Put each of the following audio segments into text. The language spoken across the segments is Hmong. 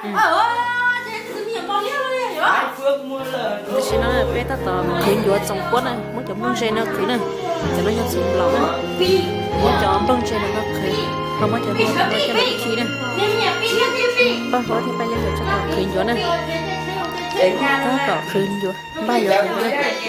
Tam sim no peb tab tom qhwv ncuav txoos puab na, muab cov nplooj ze no qhwv na. Cov no yog txhuv laus na. Muab cov nplooj ze no qhwv, ho muab cov nplooj no coj los khi na. Paj Huab thiab Paj Yeeb nkawd tab tom qhwv ncuav na. Tab tom qhwv ncuav, npaj yuav qhwv ncuav.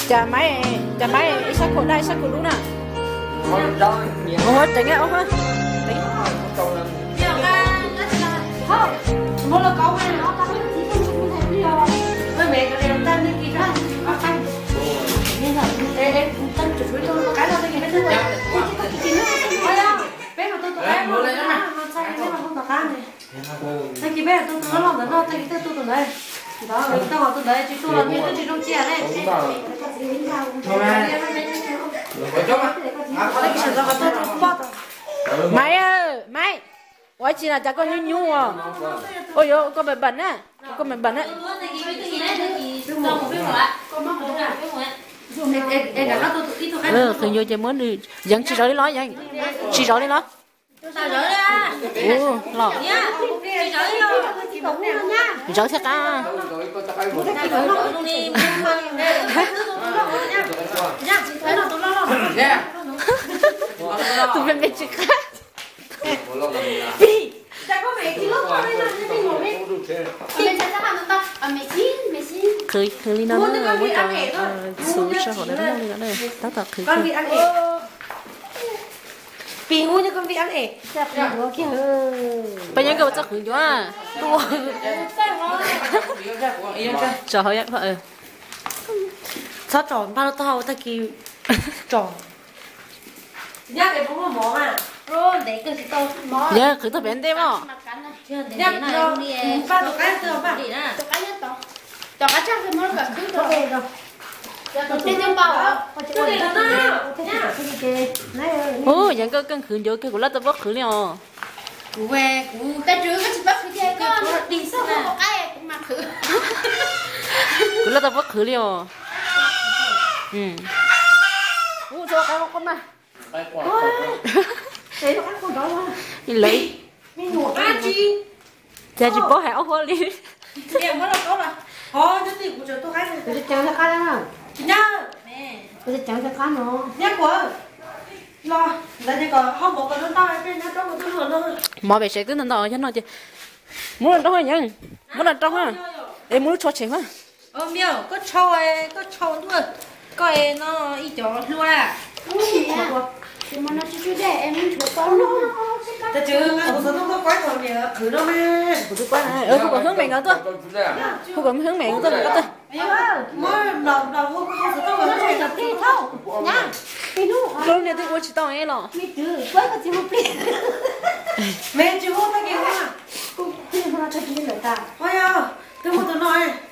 Cas Maiv, cas Maiv ib sab kaum daj ib sab kaum dub na. Ua teev, ua teev. Maiv, Maiv, ua tsi no cas koj nyuaj nyuaj os? Ua yuav koj npam npam na, koj npam npam na. Qhwv ncuav ces muab nws, Yeev tsis zov li los, Yeev tsis zov li los. Ua los, zawv thiab qab. Tus me me tsis qab. Qhwv, qhwv li no na, muab cov txhuv sab hauv ntawd noj li no na, tab tom qhwv kiag. Paj Yeeb, koj ua txoj qhwv ncuav. Tso hauv, txhob tso npaj lub taub hau tag kis tso. Yog qhwv tau pem ntej mas. Ub, yog koj keej qhwv ncuav kiag kuv laj tau pab qhwv li os. Kuv laj tau pab qhwv li os. Lawv cas tsis paub hais ob huab li. Mov pem sev twb ntau ntau, yog no ces muab los rau Yeev, muab los rau, es muab lub tsho tshem mas. Koj tshau, koj tshau ntuj, koj no ib co hlua. Hu kom Hmoob Meem tuaj, hu kom Hmoob Meem tuaj. Koj niag twb ua tsis tau los.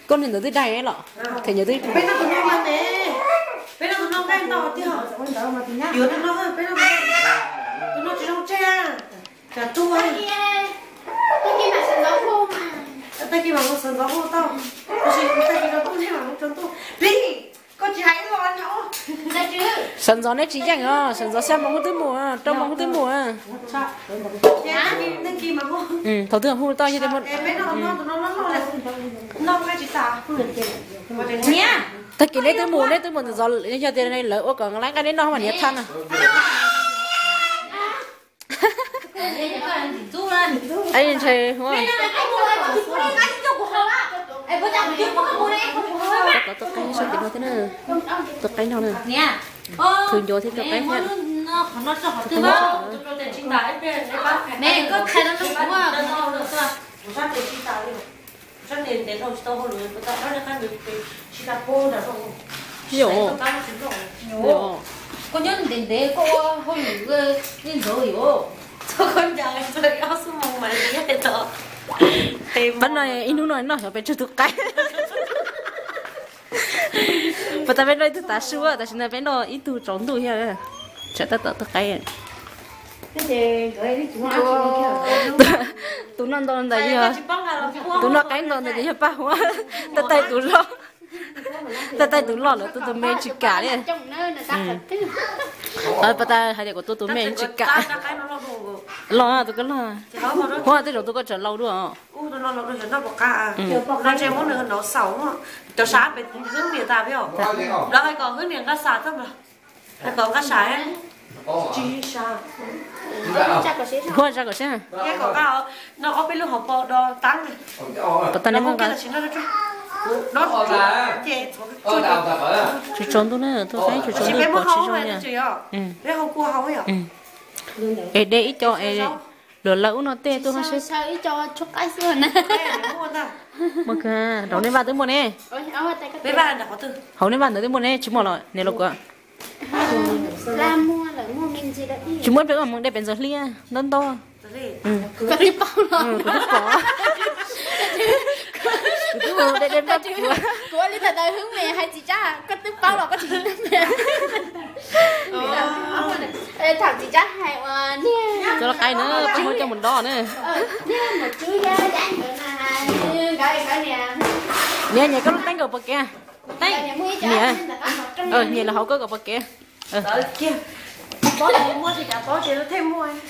Koj niag ntawd twb dai los, them nyias twb. Tag kis mam mus sawv ntxov hu tau, tab sis tag kis rau ntuj nej mam mus tsaus ntuj. Plig, koj tsis hais ib los no. Sawv ntxov neb tsis yeej os, sawv ntxov xya moos twb mus, rau moos twb mus. Thaum twg hu tau yog tias tag kis neb twb mus, neb twb mus ntxov, yog tias lawv ua kom lawv nqaij neb noj mas niam thaj na. Ntshai hu. Tab tom tuaj qaib sab tim no thiab na. Tuaj qaib no na. Qhwv ncuav thiab tuaj qaib thiab. Koj nyob ntev ntev koj ua hauj lwm yeej ntxov yom. Qab no ib hnub no noj xyov pes tsawg tus qaib. Puas tas peb noj ib tug tav su, tam sim no peb noj ib tug tsaus ntuj thiab. Tsam tab tom tuaj qaib. Tus noj ntau ntawd yog, tus noj qaib ntau ntawd ces yog Paj Huab. Tab tais tus loj, tab tais tus loj lawm, tus tus me tsis kam li. Tab tais hais tias kuv tus tus me tsis kam. Loj tus koj loj. Huab, tej zaum tus koj tseem laus dua. Huab, za kom seb. Puas tas nej muaj nqa? Tsaus tsaus ntuj na, tuaj qaib tsaus tsaus ntuj pom tsis zoo li. Es de ib co es luag lawv ub no tej tuaj seb. Muaj kawg, rau nej vaj twb muaj ne. Hauv nej vaj ntawd twb muaj ne, tsis muaj los niam los kuv. Tsis muaj peb mus de pem ntxawg hliab ntau ntau. Koj twb paub los? Kuv twb pom. Kuv twb mus de de npaj kuv. Kuv ua li ntawd hwb me hais txiv Tsab, koj twb paub los koj tsis tham txiv Tsab hais ua niag. Coj lub qaib na, peb muab coj mus dob na. Niam, nyiam koj lub teeb nkaus puas kev? Nyiam, nyiam los hauv koj kom puas kev.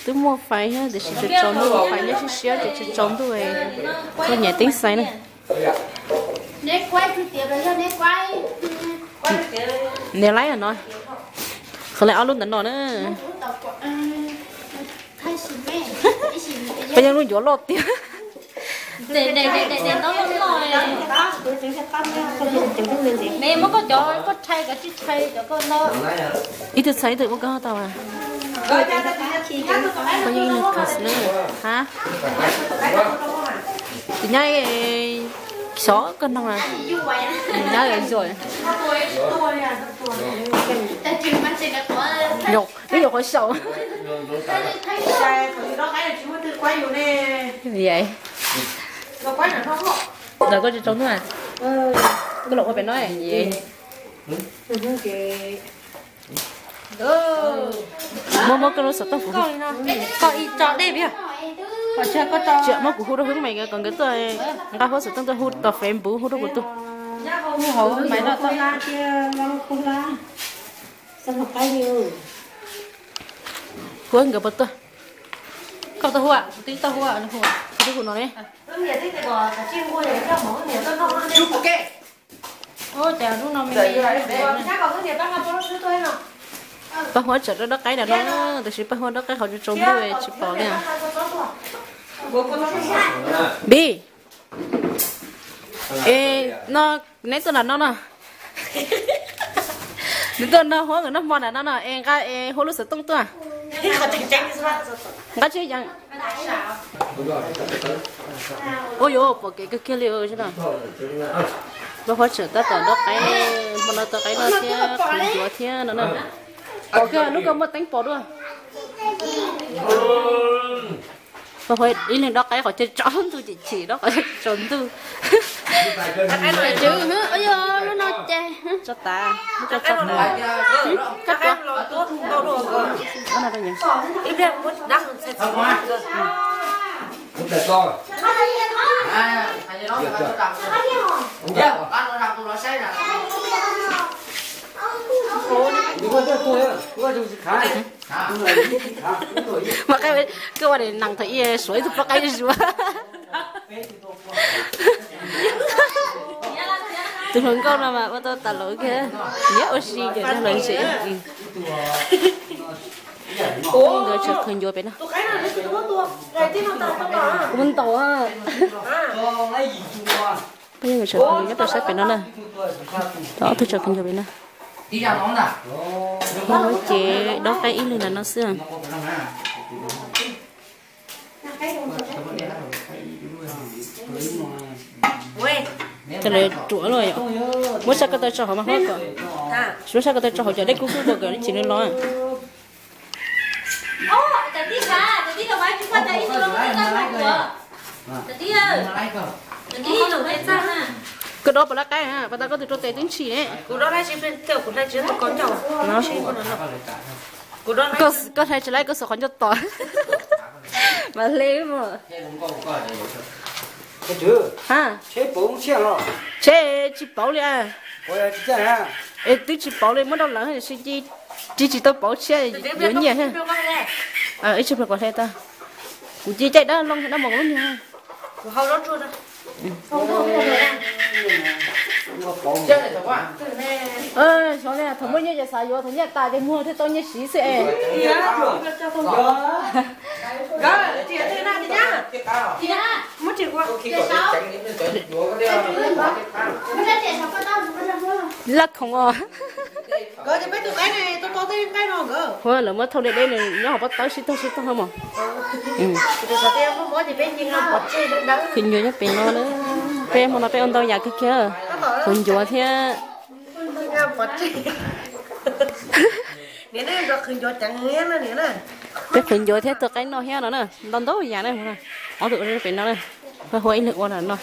Twb muaj fais thiab tiam sis tsaus tsaus ntuj, fais nyob siab siab ces tsaus tsaus ntuj. Koj nyiam teeb xais na. Niam laib no, qhov lawv ob lub ntawm no na. Peb yeej lub ncuav loj tiag. Ib tug txhais ib tug ua koj tau. Koj yeej ib leeg kas na. Ha? Tus nyab xyov koj noog, tus nyab zuag. Nyuam qhuav xyaum. Los koj tsis tsaus ntuj, koj los ua pem no. Muab muab koj lub xov tooj kuv. Tsis muab kuv hu rau Hwb Meem kom nkawd tuaj nqa huab xov tooj tuaj hu tau Facebook hu rau kuv tuaj. Huab nkawd puas tuaj? Koj tau hu, kuv twb tau hu, hu no ne. Paj Huab tsam rau dob qaib ntawm no, tiam sis Paj Huab dob qaib qhov tsaus tsaus ntuj tsis pom li. Npis, es no neb tuaj nram no no. Neb tuaj nrog Huab nkawd noj hmo nram no no es nqa es Huab lub xov tooj tuaj. Nqa tsis yeej. Ua yuav pom kev kawg kiag li no. Paj Huab tsam tab tom dob qaib, hmo no dob qaib no thiab qhwv ncuav thiab no na. Pom kiag lub koj muaj teeb pom dua. Paj Huab ib leeg dob qaib qhov chaw tsaus ntuj ces chim dob qhov chaw tsaus ntuj. Lub no ces tso tas, tso tas. Mas koj ua nees thaum ub suav ib tug plaub qaib zuav. Tus hluas nkauj no mas ua tau tas lawm kiag, nyiam ua si ces coj lawv zem. Nkawd tsam khwv ncuav pem no. Kuv ntaus. Peb yeej tsam khwv ncuav nyob rau sab pem no na. Ob tug tsam khwv ncuav pem no. Ces dob qaib ib leeg ntawm no xwb. Ces lawv ruam lawm yom. Muab sab ko taw tso hauv mas Huab kom, muab sab ko taw tso hauv cov dej kub kub kom ib chim nws los. Koj dob puas lab qaib, pas tas koj tus rau tes twb ntshis ne. Koj hlais tsis laib koj xuas qhov ncauj tos. Mas hle mog. Tsheb tsis pauv li. Es twb tsis pauv li, muab rau lawv cia, tsis tau pauv tshiab yuav nyiaj thiab. Ib tsam kuv hle tau. Kuv cia caij dab loo dab mos lub niag. Xyov li thaum muaj nyiaj ces xav yuav, thaum nyiaj tas ces muag thiaj tau nyiaj siv xwb es. Laj khoom os. Hu lawv muab thauj deb deb nws nyob hauv pob tawb sib tog sib tog mos. Khwv ncuav nyob pem no na. Peb hmo no peb ua ntau yam kawg kiag, khwv ncuav thiab. Peb khwv ncuav thiab tua qaib noj thiab no na, ntau ntau yam na. Ob tug ua pem no na, hu ib leeg ua no.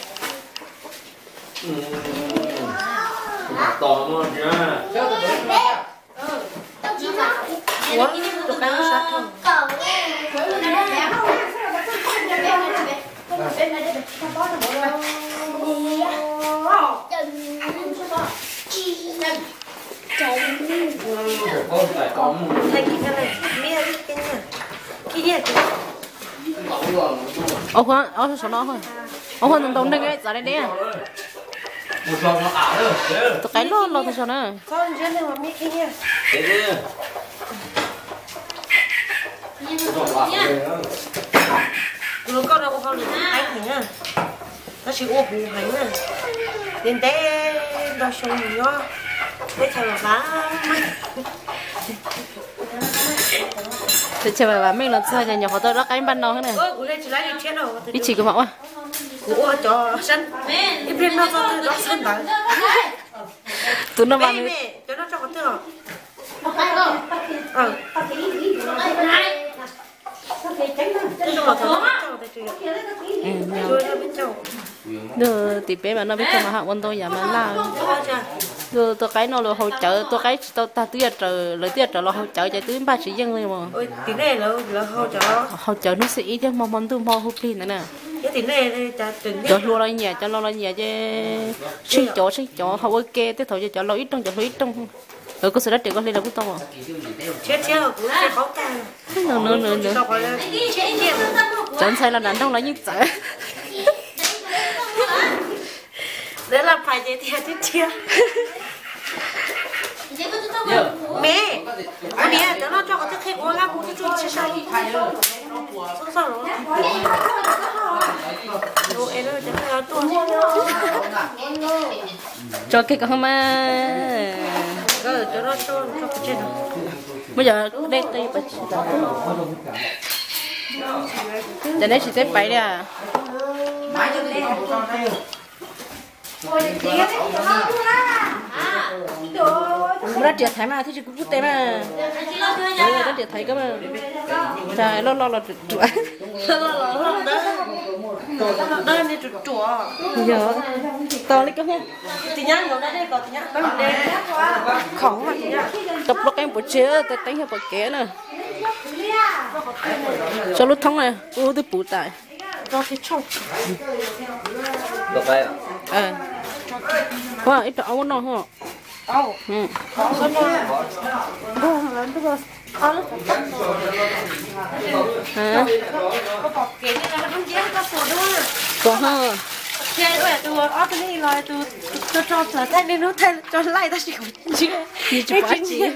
Ua, ua saum no, ua ntau ntau neeg txav deb deb. Tus qaib loj los tag saum na. Kuv los koj rau ua hauj lwm qaib heev na, tab sis ua huv heev na. Ntev ntev ntau xyoo mus nyob teb chaws vam vam, teb chaws vam vam meej los txog ces nyuam qhuav tau dob qaib npaj no na. Ib chim kuv mam ua. Kuv ua cov sab, ib pliag noj txog twg dob txog ntawd. Tus no mas nws Tim peb mas no peb tug mas haj ua ntau yam mas laj. Tua qaib no lawv haus cawv, tua qaib tsis tau tag twb yuav raws, lawv twb yuav raws los haus cawv ces twb npaj tsis yeej li mas. Haus cawv hnub xiab ib thiab hmo hmo ntuj hmo hu plig ntawd na. Cov hluas los nyiam, cov laus los nyiam ces tsheej cov tsheej cov haus ua ke, tej thaum ces cov laus ib rooj cov hluas ib rooj. Koj xav dab riam koj hle los kuj tau. Cov ntxhais los nram nroog los yeej txawv. Me, ua niam cov no tso qhov twg qhia kuv, kuv tsuj tsuj tsis sau. Tso kiag kom mas. Muab cov dej qi pas tsis tau. Cov dej tsis teb pais li. Muab rab riam thaiv mas thiaj tsis kub kub tes mas. Rab riam thaiv koj mas. Loj loj los ruam ruam. Yog, tos li koj. Khoom, tau plaub qeej puas tseg, teeb yog pom kev na. Tso lub thoob na, ub twb puv tas. Ib rau ob no ho. Pom ho. Thaij hnub thaij tso laij tab sis kuv tsis, tsis pom tsis.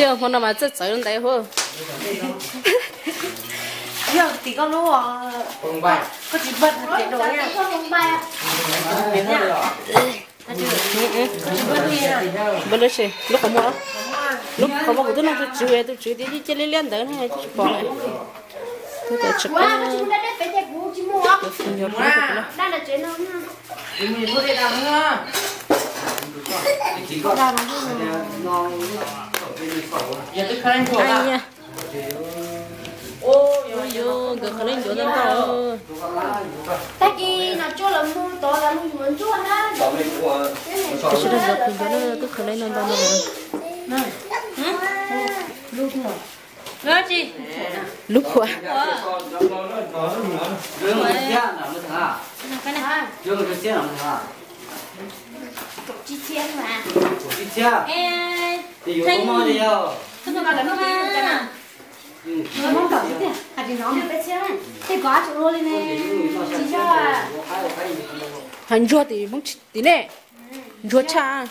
Yog hmo no mas txawj txawv ntawd hu. Yog tim koj lub, koj tsis npaj ces dua. Npaj lub tsis, lub qhov muag, lub qhov muag kuv twb nug tus tswv, tus tswv tias cia liab liab ntawd ne, tsis pom. Twb tias tsis qab. Tus nyuam rau kuv no. Ai ya. Ua yuav nkawd qhov lej ncuav ntau ntau. Tag kis no tsuag los mus tod los mus yuav ntsuag na. Tam sim no nkawd qhov ncuav na twb qhov lej ntau ntau no. Lub phuam. Hais ntsuag tim Hmoob tim ne, ntsuag tshaj.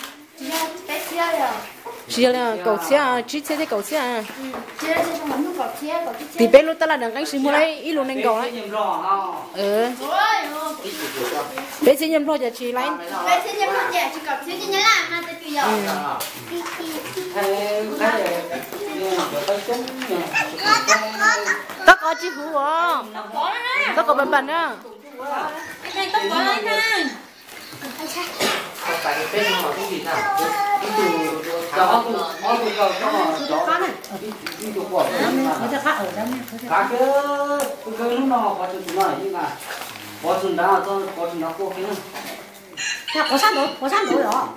Tsis yog li kaum txhiab, tsib txhiab thiab kaum txhiab. Tim peb lub tab laj nram nqeeb sis muaj li ib lub nees nkaum na. Peb txhiab nyiaj nplog ces tsis laib. Koj qos tsis huv os. Koj qos npam npam na.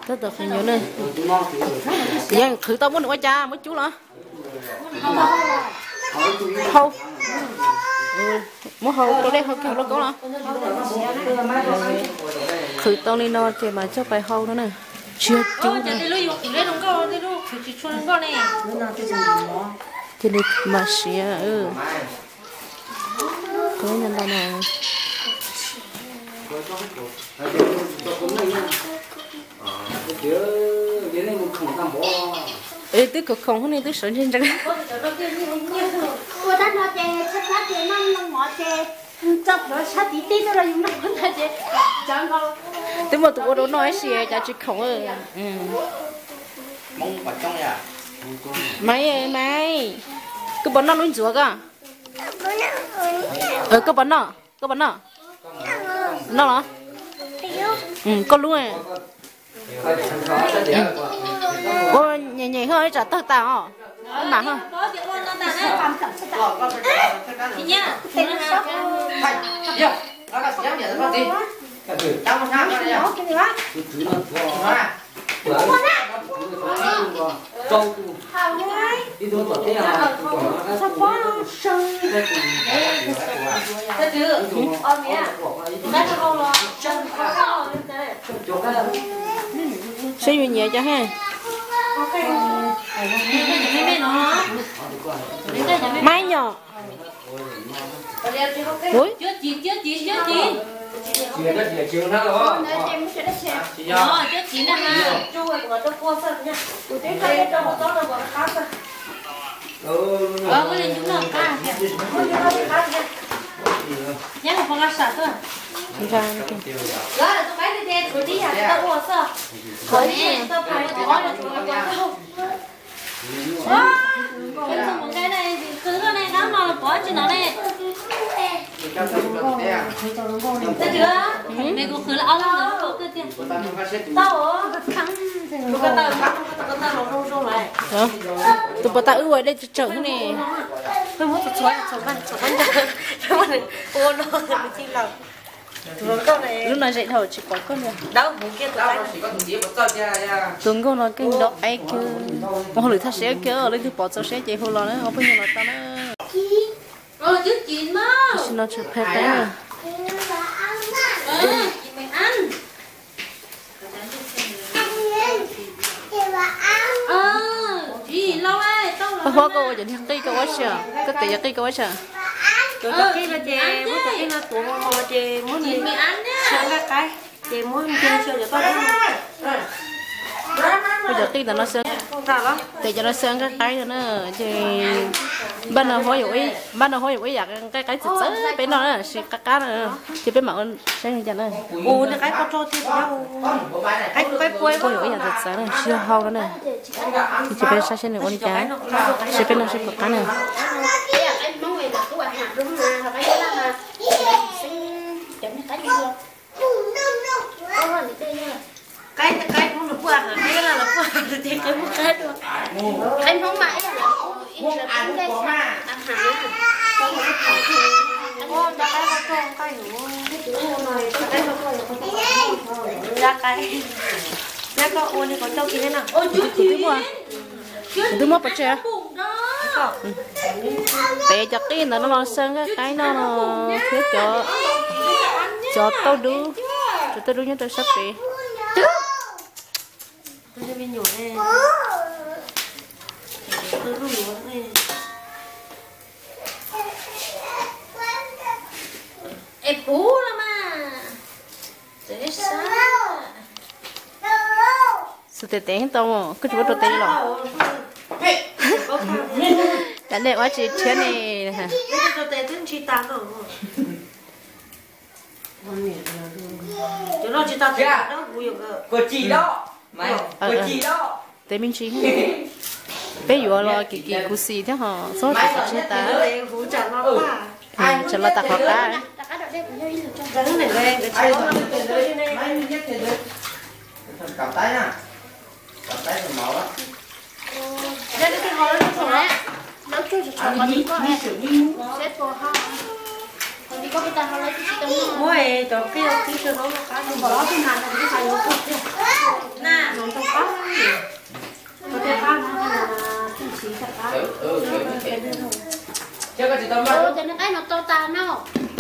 Tab tom qhwv nyuv na. Yeej qhwv tau muab nws ua cas muab cub los? Hau. Muab hau rau dej hau kiag lauj kaub los. Qhwv tau li no ces mas coj pais hau no na. Tsis yog cub na. Cia li mam siav. Qhwv ntau ntau na. Es twb khoom khoom hos nej twb sawv ntsees ntsees. Ua tab no ces tshab plab ces noj noj mov ces tso plhuav sab tid tij tuaj rau yus noj ntag ces. Twb muaj tus ua rau noj ib si cas tsis khoom. Maiv, Maiv, koj puas noj lub ntxuav koj? Koj puas noj? Koj puas noj? Noj los? Koj lub. Ua nyem nyem hwj tsam tawg tas os. Mam hwj. Saib yuav nyiam cas ha. Maiv nyom. Tus puas tas wb ua dej tsawm ne. Lub no ze dhau tsis pom koj li. Tus nkauj no keej nto qaib kawg. Ua hauj lwm thaj siab kawg, leej twg pom txog siab ces hu los na, ua phooj ywg los tau na. Tam sim no tseem phais qaib na. Koj huab koj ua cov niag qij koj ua si, koj tes cov qij koj ua si. Cov qij no ces muab cov qij no tuav mos mos ces muab nws xyaw nqaij qaib, ces muab nce xyaw cov toj roob. Ua cov qij ntawm no xyaw, tes cov no xyaw nqaij qaib no na, ces npaj no huab yuav ib yam nqaij qaib txawv txawv peb noj na, sis qab qab na, ces peb mam ua saib li cas na. Ua ib yam txawv txawv na, tsis yog hau no na. Ces peb saib seb nws ua li cas, seb peb noj seb puas qab na. Qaib, qaib Hmoob los puaj, qaib Nyab Laj los puaj, ces qaib Hmoob qab dua. Qaib Hmoob mas ib yam li ib ntsis qaib ntej xwb. Kuv twb muab, kuv twb muab pov tseg. Peb cov qij ntawd no los xaw nqaij qaib no thiab cov, cov tauj dub, cov tauj dub nyob rau sab pem. Es puv los mas. Xwb tes tes tau, koj tsis muab rau tes los? Cas nej ua tsis thiab ne? Tes me ntsis. Peb yuav los kim kim khuv xim thiab ho txhob tsis tas. Tsam los tas qhov qab.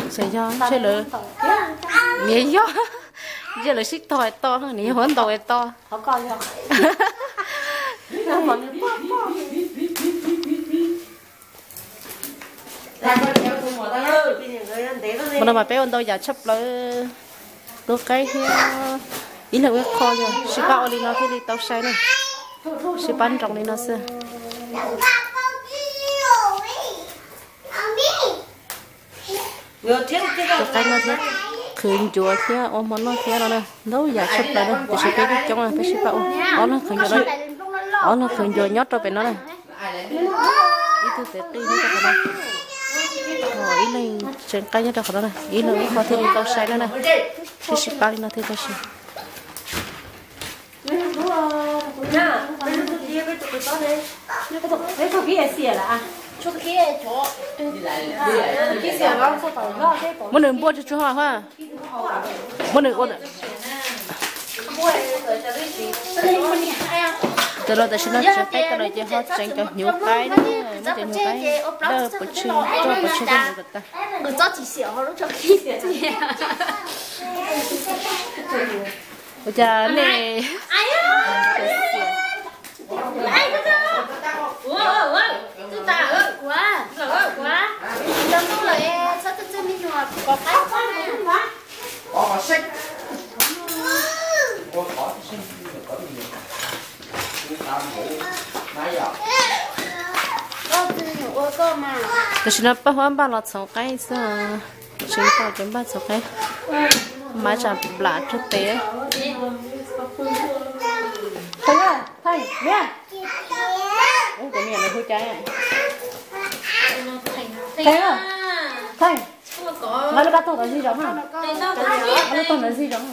Ces yog ntshe lawv, nws yog, ntshe lawv sib tog to, nws yog huab ntaus to. Mus no mas peb ua ntau yam tshaj plaws, tub qaib thiab ib leeg ua ib qho yog sib pab ua li no thiaj li tau sai na, sib pab nroos li no xwb. Tub qaib no thiab, qhwv ncuav thiab ua hmo noj thiab no na, ntau yam tshaj plaws na, tiam sis peb coob coob peb sib pab ua, ob leeg qhwv ncuav, ob leeg qhwv ncuav nyob rau pem no na. Ib tug tes qij nyob rau qhov no, ib leeg tsev qaib nyob rau qhov no na, ib leeg ib qho thiaj li tau sai no na, sib sib pab li no thiaj tau sai. Muab nws npuaj tsuag tsuag ha. Muab nws ua. Cov no tam sim no tsev qaib cov no ces ho tseem cov hnyuv qaib na, muab cov hnyuv qaib dawb pov tseg, roj pov tseg rau nws kom tag. Ua cas nej Tam sim no Paj Huab npaj los txhoov qaib xwb, tseem tau cov npaj txhoov qaib, mas tsam plam rau tes. Ub, cov niam nws hu cas? Theej, Theej, nqa lub kab toog ntawd zig zog na, nqa lub toog ntawd zig zog na.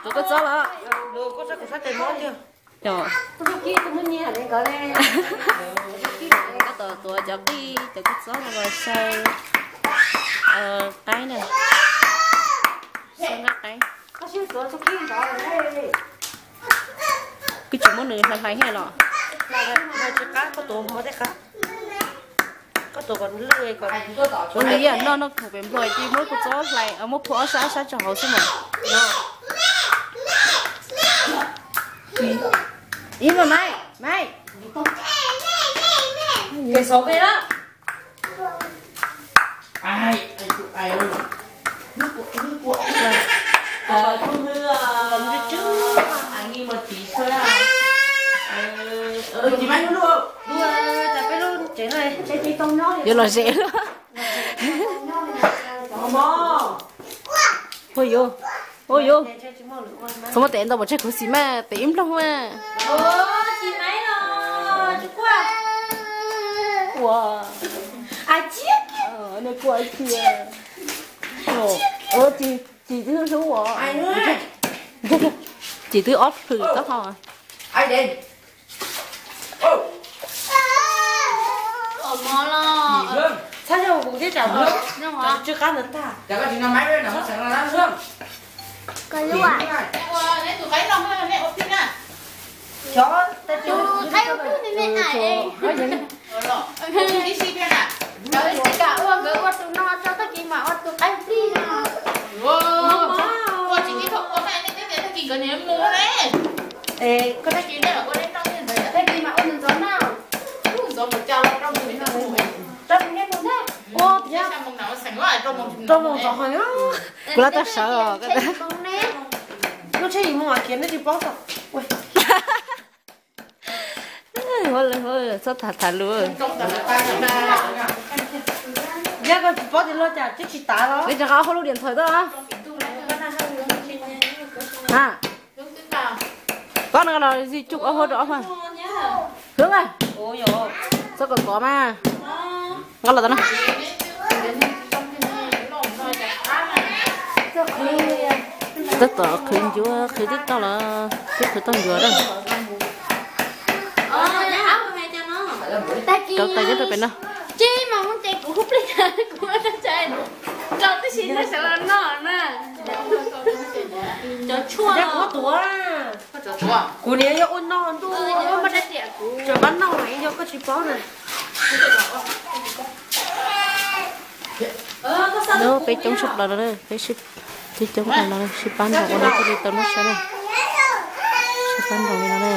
Tuav koj txob los? Koj tuav cov qij cov koj txob no los sau qaib na. Sau nqaij qaib. Kuj tsis muab nws hlais hlais thiab los? Ua li yam noj noj khoom pem nplua ces muab kua txob hlais, muab phua ob sab ob sab tso hauv xwb mas. Ib mas Maiv, Maiv. Yuav lom zem. Ua yuav, ua yuav. Txhob muab tes ntau pov tseg khuv xim mas tes ib nploog mas. Ua. Nws kuj cia. Ua tsis, tsis twb hlub os. Tsis twb ob plhws taub hau. Txhob yog kuv thiab tsam tsw qab ntawd tag. Tus qaib ua plig me me ais. Tus qaib ua plig me me ais. Nkawd ua, nkawd ua tus no tso, tag kis mam ua tus qaib plig no. Ua tsis tib thaum ua na, nej twb tias tag kis nkawd niam mus ne. Tag kis ne, ua nej noj ntawd, tag kis mam ua ntxov na. Ntxov mus cas los rau mus, rau mus ne mus na. Ua rau mus ntxov heev. Kuv lab tag sawv os. Lub tsheb yim mus mas kiag nej tsis paub tau. Txhob tham tham lus. Yog koj tsis paub tias loj cas twb tsis tav los. Neb rov qab ob hau lub diam nthaws tuaj. Ha, koj no los zis cug ob hau rau ob hau. Hwb, txhob kom kov mas. Nqa los tau no. Tab tom qhwv ncuav, qhwv tib toj los twb qhwv toj ncuav lawm. Rau tais nyob rau pem no. Tsis mas muaj ces kuv hu plig, kuv ua tsa, rau tib si nej sawv los noj na. Cov tshuaj, kuv niam yog ua noj ntuj, tseem pab noj yog koj tsis paub na. Peb coob tshaj plaws no, peb sib, peb coob no sib pab nrog ua no thiaj li tau noj saib na. Sib pab nrog li no na.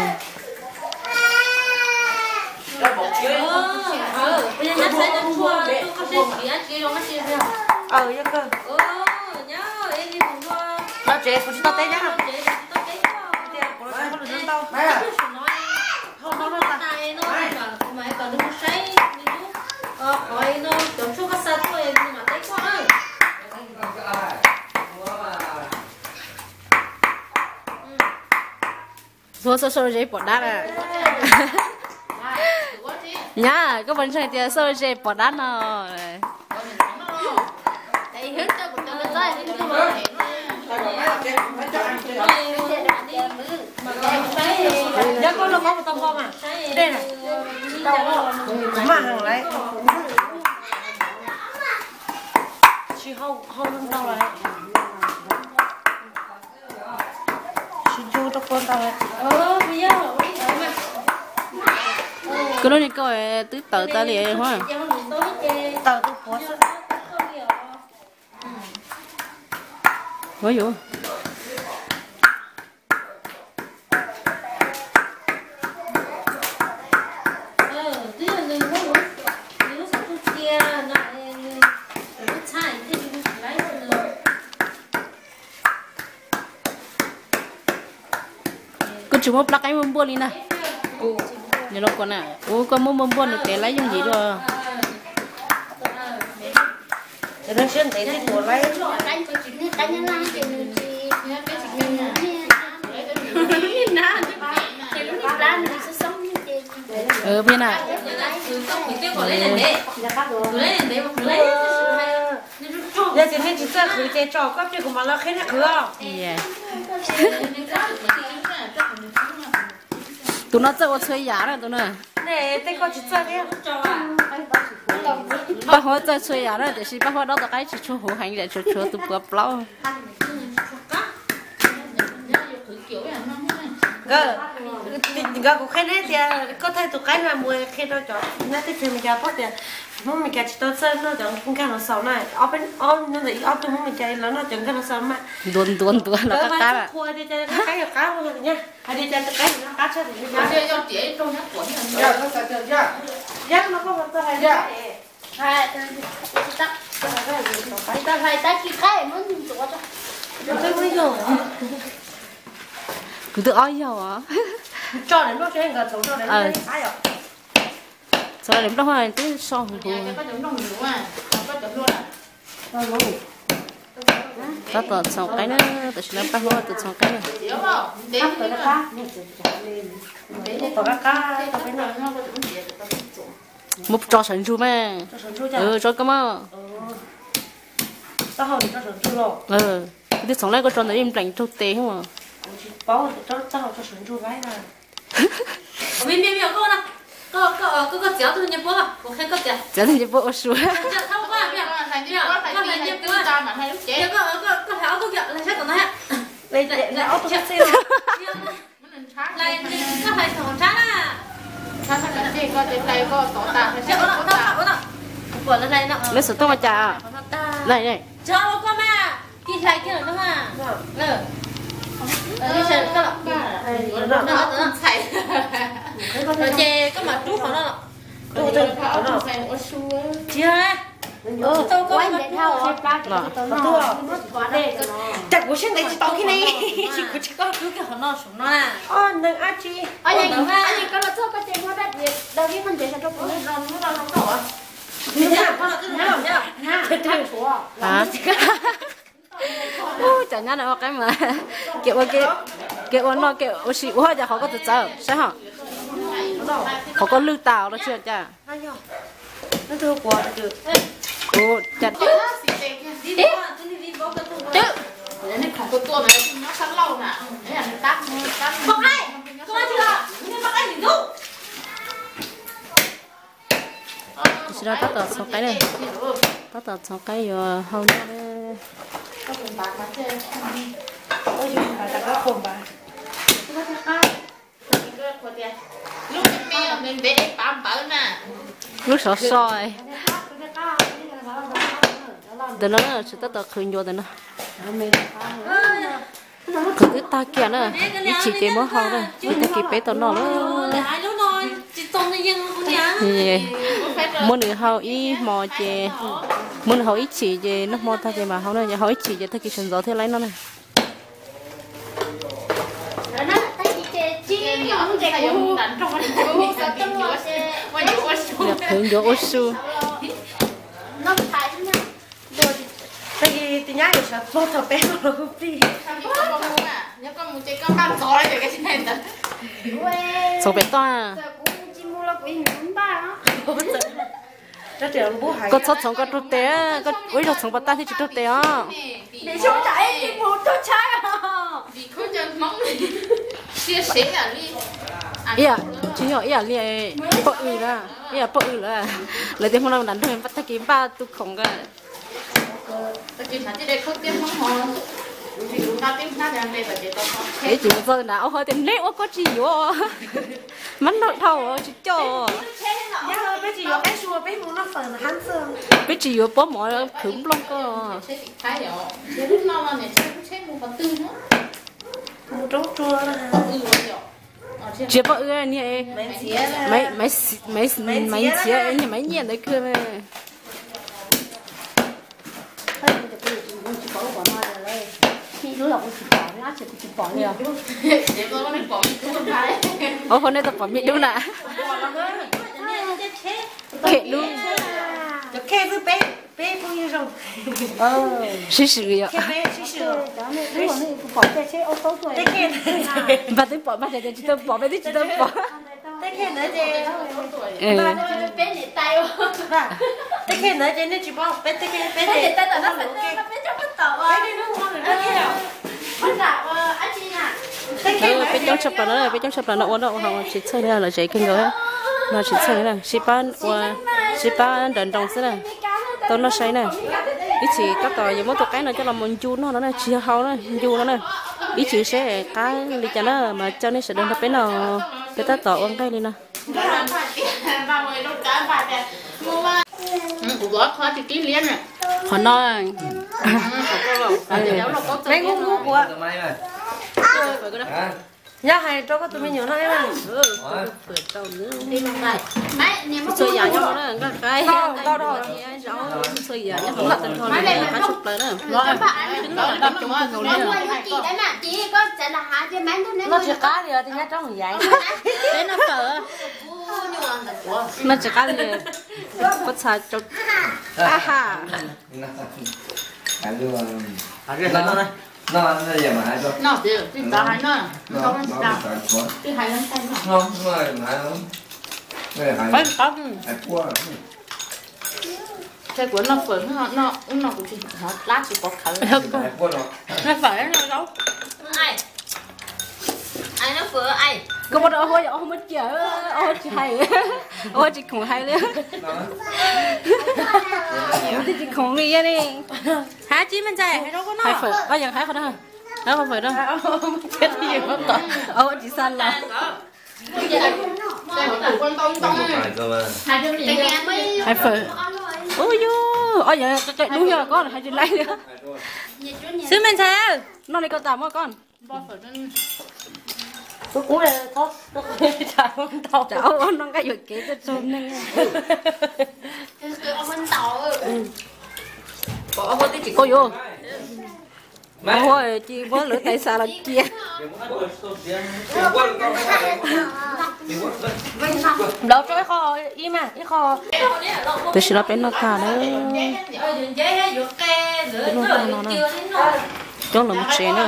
Los tsev kuv tsis tau teb thiab. Tias kuv los tsis muaj lus ntau. Hau no no tas. Ua xauj xauj ze pom dab na. Nyab, koj puas ntseeg tias xauj ze pom dab no? Yog koj los koj tau npau mas. Dej na. Kuv maj heev lawm. Tsis hau, hau ntau lawm. Tsis ncu rau kua ntau lawm. Koj lub niag kauj twb tawm tas li huab. Tawm tus puav xwb. Ua yuav. Kuj tsis muaj plab qaib muaj npuaj li na. Nws los kuas na, ua koj muab npuaj npuaj nws tes laib yooj yim dua. Siab ntev thiaj tuav laib. Peb na. Yog tias nej tsis txawj qhwv ces tso koj plig kuv mam los qhia nej qhwv os. Tus no txawj ua txhua yam na tus no. Nej tej koj tsis txawj thiab. Paj Huab txawj txhua yam na, tiam sis Paj Huab dob tau qaib tsis tshua huv heev, tshuav tshuav tus puav plaub. Nkawd, nkawd kuv qhia nej tias koj thaij tus qaib mas mus qhia rau cov nyob teb chaws Amelikas paub tias Hmoob Amelikas tsis tau txawj noj cov nkag los xaus na. Ob, ob tug Hmoob Amelikas lawv noj cov nkag los xaus mas ntuav ntuav ntuav los qab qab. Qhua tias cas qaib yuav qab ua tus nyab, hais tias cas tus qaib yuav qab tshaj tus nyab. Kuv twb ob yaug os. Txhoov daim nplooj twb so huv huv. Tab tom txhoov qaib na, tam sim no Paj Huab tus txhoov qaib na. Muab tso sawv ntsug mas. Tso koj mog. Kuv twb txhoov laib koj tso ntawm ib nplees raug tes. Kuv tsis paub tias tso taub hau tso saum ntsug laib na. Txiav tus nce puab ua su. Neb xov tooj ua cas? Ces koj mam rub qhov no. Tsis yog, cas kuv siab ntev tsis tau kiag ne, kuv tsis koj rub kiag qhov no saum no na. Neeg ab tsi. Ub, cov nyab no ua qaib mas, kev ua, kev ua noj kev ua si ua cas qhov koj txawv txawv saib hos, qhov koj lwj tas los tsis ua cas. Tam sim no tab tom txhoov qaib, tab tom txhoov qaib yuav hau noj. Lub sov so ntawm no tsis tab tom qhwv ncuav ntawm no. Qhwv twb tag kiag na, ib chim ces muab hau na, ib tag kis peb tau noj lawm. Muab nws hau ib hmo ces, muab nws hau ib chim ces noj hmo tag ces mam hau na, hau ib chim ces tag kis sawv ntxov thiaj laib noj na. Qhwv ncuav ua su. Tag kis tus nyab yuav sawv plaws thaum peb hmo los kuj plig. Txhoov pem toj. Koj txhob txhoov koj raug tes, ua ib zaug txhoov pov tag thiaj tsis raug tes os. Ib yam, tsis yog ib yam li poj w na, ib yam poj w lawm, lawv tias hmo no nram nroog tag kis npaj tu khoom nqa. Peb tsis mus txog nrad ua hov tias neb ua koj tsis yuav, mab nrog dhau tsis coj. Peb tsis yuav pob mov khwv nplooj koj. Tsis poj w niag, Maiv Ntxhiav niag Maiv Nyiaj ntawd kawg. Ua hov nej tau pom me dub na. Khe dub. Sib swm yom. Npaj twb pom, npaj tias tsis tau pom, peb twb tsis tau pom. Peb coob tshaj plaws no, peb coob tshaj plaws no ua noj ua haus tsis txhawj li, lom zem kawg nkaus no, tsis txhawj li na, sib pab ua, sib pab nrawm nroos xwb na. Tau noj sai na, ib chim tab tom yuav muab tus qaib no coj los mus ncu noj no na, tsis yog hau na, ncu no na. Ib chim seb qab li cas na mas coj nej sawv daws nrog peb noj, peb tab tom ua nqaij li no. Qhov no, yog hais rau koj tus me nyuam no, txhua yam nyob hauv na, nqaij qaib, nqaij ncuav thiab zaub, txhua yam nyob hauv, qab tshaj plaws na. Noj tsis qab li os, nyob roob yaiv. Noj tsis qab li, pob txha cau. Aha. Kuv noj fawm, noj ub no kuv tsis hnov dab tsis pov khawv. Noj fawm no zaub. Koj muab rau ob huab, ob huab muab cia, ob huab tsis hais, ob huab tsis khoom hais li. Kuv twb tsis khoom li li. Hais tsis me ntxhais, hais rau koj noj. Hais fawm, ob yawg hais qhov no, hais qhov fawm no. Ob huab tsis xa los. Hais fawm. Ub yus, ob yawg qe dub yog koj hais tsis laib li. Xwb me ntxhais, noj li koj tas muab koj. Tsam ua noj nqaij yuam kev tuaj tsaug neeg. Ua yuav, ua huab tsis muab lawv tais xav los cia. Nplaum rau ib qho, ib mas ib qho. Tam sim no peb noj tag lawm. Peb noj tag no na, coob lawm mus tsev na.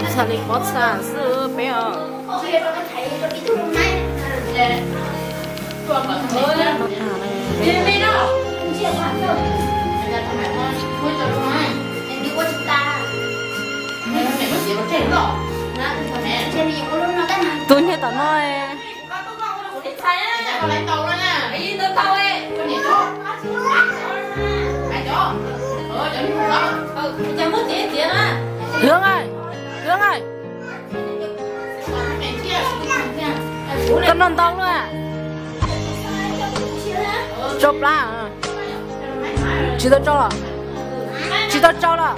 Txhaj li pob txha xwb peb os. Tus nyiag tom no. Hwv, Hwv, koj noj ntau lawm. Tsau plab. Tsis tau tsau los? Tsis tau tsau los?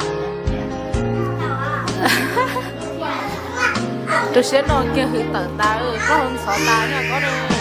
Rau siab no kiag hwv tawm tas, plaub hau ntxhov tas nyob ko.